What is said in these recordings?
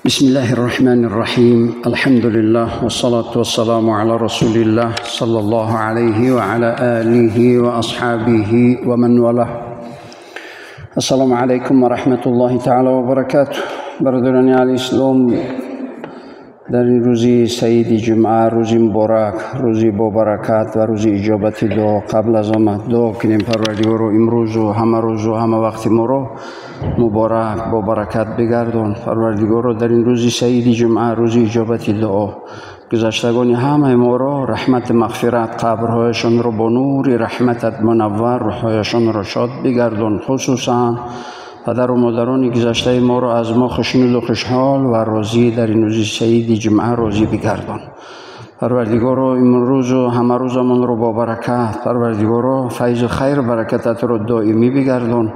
بسم الله الرحمن الرحيم. الحمد لله والصلاة والسلام على رسول الله صلى الله عليه وعلى آله وأصحابه ومن والاه. السلام علیکم و رحمت الله تعالی و برکاته. برادران علی اسلام، در این روزی سعید جمعه، روزی مبارک، روزی با برکت و روزی اجابت دعا، قبل از آمد دعا کنیم پروردگار رو امروز و همه روز و همه وقت ما رو مبارک با برکت بگردون. پروردگار رو در این روزی سعید جمعه، روزی اجابت دعا، گذشتگان همه ما رو رحمت مغفرت، قبرهایشان رو با نور رحمتت منور، روحهایشان رو شاد بگردون. خصوصا پدر و مادران گذشته ما رو از ما خوشنود و خوشحال و راضی در این روز سعید جمعه راضی بگردان. پروردگار رو امروز و همه روزمون رو با برکت، پروردگار رو فیض و خیر و برکتت رو دائمی بگردان.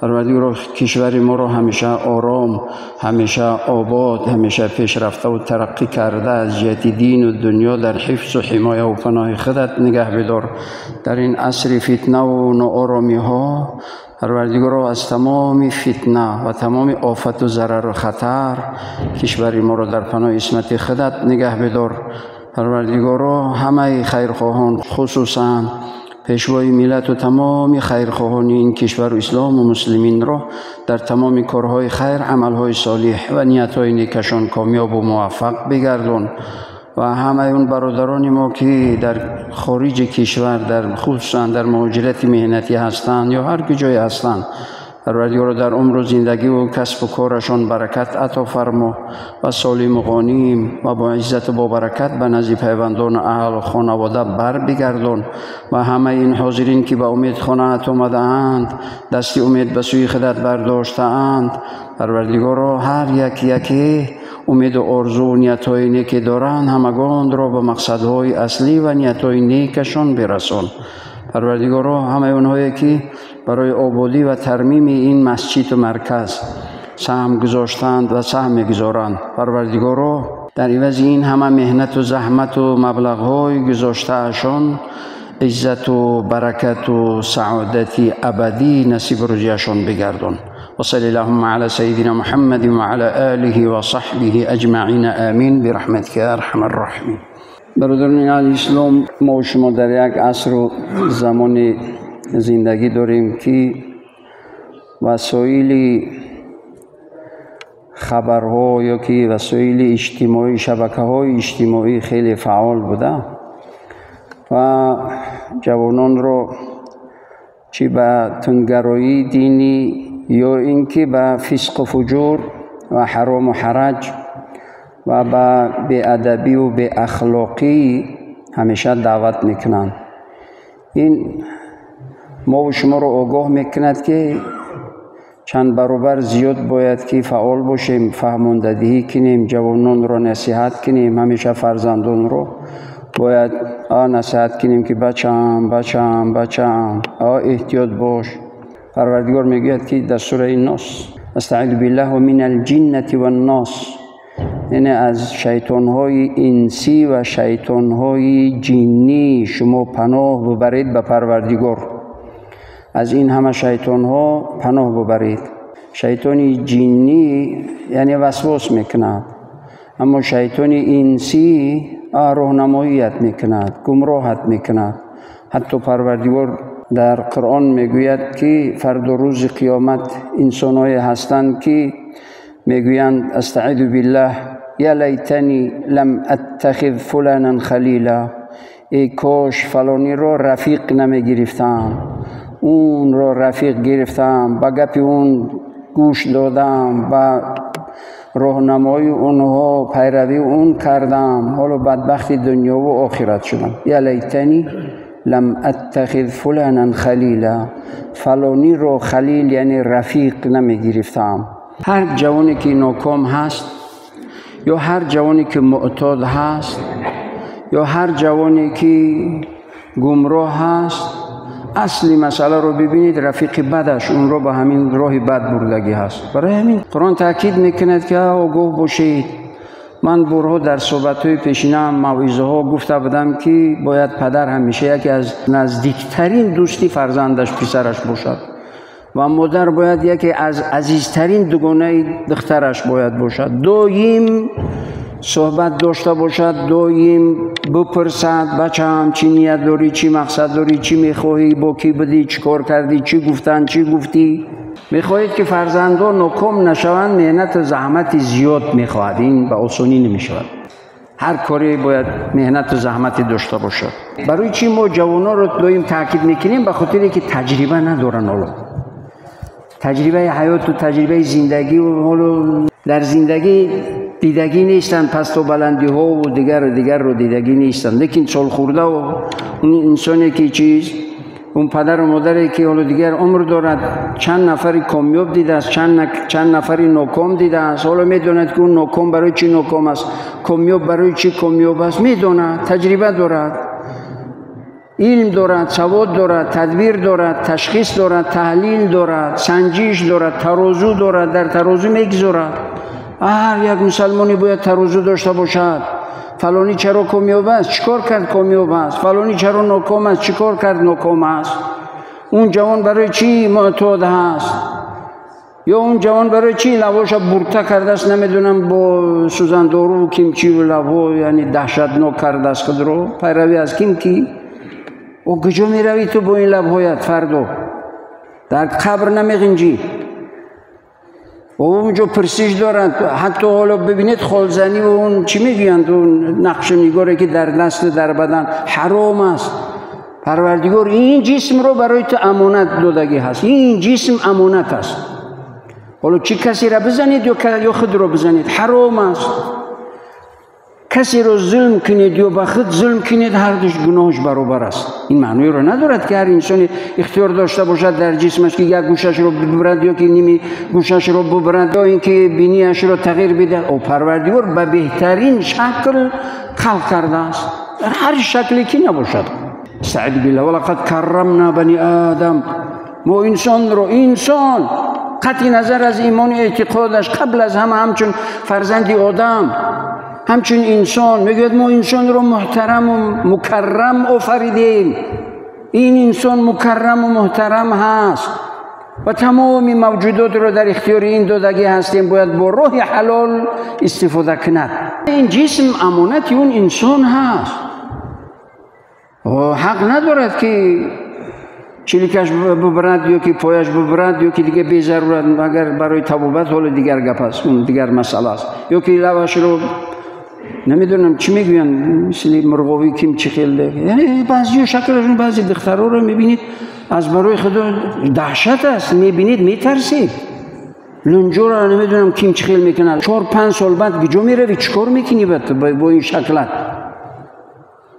پروردگار رو کشور ما رو همیشه آرام، همیشه آباد، همیشه پیشرفته و ترقی کرده از جهت دین و دنیا در حفظ و حمایه و پناه خودت نگه بدار. در این عصر فتنه و ناآرامی ها پروردگار رو از تمام فتنه و تمام آفت و ضرر و خطر کشور ما رو در پناه عصمت خودت نگه بدار. پروردگار رو همه خیرخواهان، خصوصا پیشوای ملت و تمام خیرخواهان این کشور و اسلام و مسلمین رو در تمام کارهای خیر، عملهای صالح و نیتهای نیکشان کامیاب و موفق بگردون. و همه اون برادران ما که در خارج کشور، در خصوصا در مهاجرت مهنتی هستند یا هر کجای هستند، پروردگار در عمر و زندگی و کسب و کارشان برکت عطا فرما و سالم و غانم و با عزت و با برکت به نزد پیوندان و اهل و خانواده بر بگردان. و همه این حاضرین که به امید خانه آمده اند، دست امید به سوی خودت برداشته اند، پروردگار هر یک یکی امید و آرزو و نیت‌های نیک دارند، همگان را به مقصدهای اصلی و نیت‌های نیکشان برسان. پروردگار همه اونهایی که برای آبادی و ترمیم این مسجد و مرکز سهم گذاشتند و سهم می‌گذارند، پروردگار در عوض این همه مهنت و زحمت و مبلغ‌های گذاشته‌شان عزت و برکت و سعادت ابدی نصیب روزیشان بگردان. و صلی اللهم علی سیدنا محمد و علی آله و صحبه اجمعین، آمین برحمتک ارحم الراحمین. برادران علی اسلام، ما و شما در یک عصر و زمان زندگی داریم که وسایل خبرها یا که وسایل اجتماعی، شبکه‌های اجتماعی خیلی فعال بوده و جوانان رو چی به تندگرایی دینی یا اینکه به فسق و فجور و حرام و حرج و به بی‌ادبی و بی اخلاقی همیشه دعوت میکنند. این ما و شما رو آگاه میکند که چند برابر زیاد باید که فعال باشیم، فهماندهی کنیم، جوانان رو نصیحت کنیم، همیشه فرزندان رو باید نصیحت کنیم که بچم بچم بچم، احتیاط باش. پروردگار میگوید که در سوره ناس، استعیذ بالله من الجنة والناس، یعنی از شیطانهای انسی و شیطانهای جنی شما پناه ببرید به پروردگار. از این همه شیطانها پناه ببرید. شیطان جنی یعنی وسواس میکند، اما شیطان انسی راهنماییت میکند، گمراهت میکند. حتی پروردگار در قرآن میگوید که فردا روز قیامت انسانهای هستند که میگویند استعیذ بالله یا لیتنی لم اتخذ فلانا خلیلا، ای کاش فلانی را رفیق نمیگرفتم، اون را رفیق گرفتم، به گپ اون گوش دادم، به راهنمای اونها پیروی اون کردم، حالا بدبخت دنیا و آخرت شدم. یا لیتنی لم اتخذ فلانا خلیلا، فلانی را خلیل یعنی رفیق نمیگرفتم. هر جوانی که ناکام هست یا هر جوانی که معتاد هست یا هر جوانی که گمراه هست، اصلی مسئله رو ببینید، رفیق بدش اون رو به همین راه بد بردگی هست. برای همین قرآن تاکید میکند که آگاه باشید. من بارها در صحبت‌های پیشینم موعظه ها گفته بودم که باید پدر همیشه یکی از نزدیکترین دوستی فرزندش پسرش باشد. ва модар бояд яке аз азизтарин дугонаи духтараш бояд бошад. Доим суҳбат дошта бошад, доим бипурсад: бачаам, чӣ ният дорӣ, чӣ мақсад дорӣ, чӣ мехоҳӣ, бо кӣ будӣ, чӣ кор кардӣ, чӣ гуфтанд, чӣ гуфтӣ. Мехоҳед ки фарзандон ноком нашаванд, меҳнату заҳмати зиёд мехоҳад. Ин ба осонӣ намешавад. Ҳар коре бояд меҳнату заҳмате дошта бошад. Барои чӣ мо ҷавононро доим таъкид мекунем? Ба хотире ки таҷриба надоранд. Ҳоло таҷрибаи ҳаёту таҷрибаи зиндагӣ ҳоло дар зиндагӣ дидагӣ нестанд, пасту баландиҳо ва дигару дигарро дидагӣ нестанд. Лекин солхӯрда ва он инсоне ки чиз, он падару модаре ки ҳоло дигар умр дорад, чанд нафари комёб дидааст, чанд нафари ноком дидааст. Ҳоло медонад ки он ноком барои чӣ ноком аст, комёб барои чӣ комёб аст. Медонад, таҷриба дорад, илм дорад, савод дорад, тадбир дорад, ташхис дорад, таҳлил дорад, санҷиш дорад, тарозу дорад, дар тарозу мегузорад. Ҳар як мусалмоне бояд тарозу дошта бошад. Фалонӣ чаро комёб аст, чӣ кор кард комёб аст, фалонӣ чаро ноком аст, чӣ кор кард ноком аст, он ҷавон барои чӣ муътод аст, ё он ҷавон барои чӣ лабоша бурта кардааст, намедонам бо сӯзандору кимчиву лабҳо, яъне даҳшатнок кардааст худро, пайравӣ аз ким ки. О, куҷо меравӣ ту бо ин лабҳоят? Фардо дар қабр намеғинҷӣ. Онҷо пурсиш доранд. Ҳатто ҳоло бибинед холзанӣ ва он чӣ мегӯянд, он нақшу нигоре ки дар дасту дар бадан ҳаром аст. Парвардигор ин ҷисмро барои ту амонат додагӣ ҳаст. Ин ҷисм амонат аст. Ҳоло чӣ касеро бизанед ё худро бизанед, ҳаром аст. Касеро зулм кунед ё ба худ зулм кунед, ҳар душ гуноҳаш баробар аст. Ин маъноеро надорад ки ҳар инсоне ихтиёр дошта бошад дар ҷисмаш ки як гӯшашро бибурад ё ки ними гӯшашро бибурад ё ин ки бинияшро тағйир бидиҳад. О, Парвардигор ба беҳтарин шакл халқ кардааст, дар ҳар шакле ки набошад. استعذ بالله ولقد کرمنا بنی آدم. мо инсонро, инсон қатъи назар аз имону эътиқодаш, қабл аз ҳама ҳамчун фарзанди одам, ҳамчун инсон, мегӯяд мо инсонро муҳтараму мукаррам офаридем. Ин инсон мукарраму муҳтарам ҳаст ва тамоми мавҷудотро дар ихтиёри ин додагӣ ҳастем, бояд бо роҳи ҳалол истифода кунад. Ин ҷисм амонати он инсон ҳаст. Ҳақ надорад ки чиликаш бибурад ё ки пояш бибурад ё ки дига безарурат, агар барои табобат ҳоло дигар гап аст, он дигар масъала аст. Ё ки лабашро намедонам чӣ мегӯянд, мисли мурғовӣ ким чӣ хел, яъне баъзиё шаклашон, баъзе духтарҳоро мебинед аз барои худо даҳшат аст, мебинед метарсед. Лунҷоро намедонам ким чӣ хел мекунад. 4-5 сол баъд куҷо меравӣ, чӣ кор мекунӣ бо ин шаклат?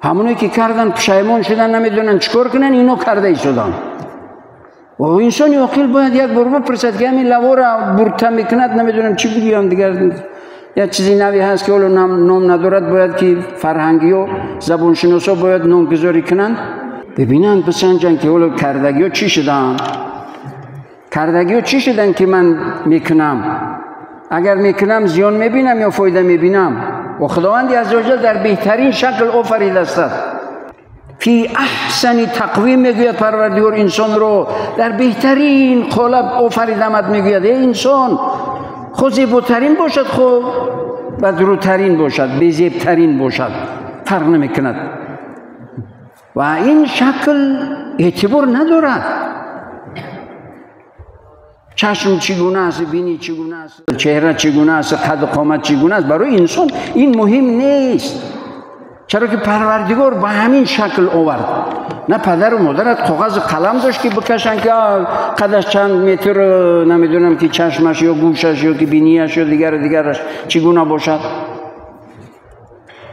Ҳамоне ки кардан пушаймон шудан, намедонанд чӣ кор кунанд, ино карда истоданд. Инсони оқил бояд як бор бипурсад ки ҳамин лавора бурта мекунад, намедонам чӣ бигӯям, дигар як чизи нави ҳаст ки ҳоло ном надорад, бояд ки фарҳангиё, забоншиносо бояд номгузорӣ кунанд, бибинанд, бисанҷанд ки ҳоло кардагиё чӣ шуданд, кардагиё чӣ шуданд ки ман мекунам, агар мекунам зиён мебинам ё фоида мебинам. Ва Худованди аззаваҷал дар беҳтарин шакл офаридааст. Фи аҳсани тақвим мегӯяд Парвардигор инсонро дар беҳтарин қолаб офаридамад. Мегӯяд эй инсон, хо зеботарин бошад, хо бадрӯтарин бошад, безебтарин бошад, фарқ намекунад. Ва ин шакл эътибор надорад. Чашм чӣ гуна аст, бинӣ чӣ гуна аст, чеҳра чӣ гуна аст, қаду қомат чӣ гуна аст, барои инсон ин муҳим нест. Чаро ки Парвардигор ба ҳамин шакл овард. На падару модарат коғазу қалам дошт ки бикашанд ки қадаш чанд метр, намедонам ки чашмаш ё гӯшаш ё ки бинияш ё дигару дигараш чӣ гуна бошад.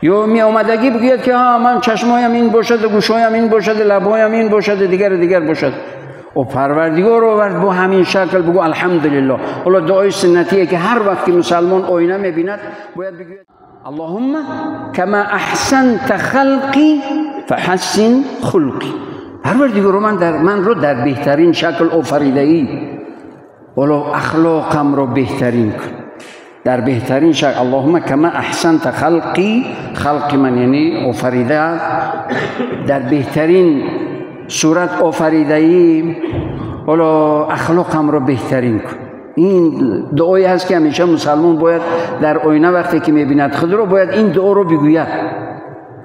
Ё меомадагӣ бигӯяд ки ман чашмоям ин бошад, гӯшҳоям ин бошад, лабҳоям ин бошад, дигару дигар бошад. О, Парвардигор овард бо ҳамин шакл. Бигӯ алҳамдулиллоҳ. Ҳоло дуои суннатие ки ҳар вақт ки мусалмон оина мебинад бояд бигӯяд اللهم كما احسنت خلقی فحسن خلقی. پروردگار من رو در بهترین شکل آفریده ای، ولو اخلاقم رو بهترین کن در بهترین شکل. اللهم کما احسنت خلقی، خلق من یعنی آفریده، در بهترین صورت آفریده ای، ҳоло ахлоқамро беҳтарин кун. Ин дуое ҳаст, ки ҳамеша мусалмон бояд дар оина вақте ки мебинад худро, бояд ин дуоро бигӯяд.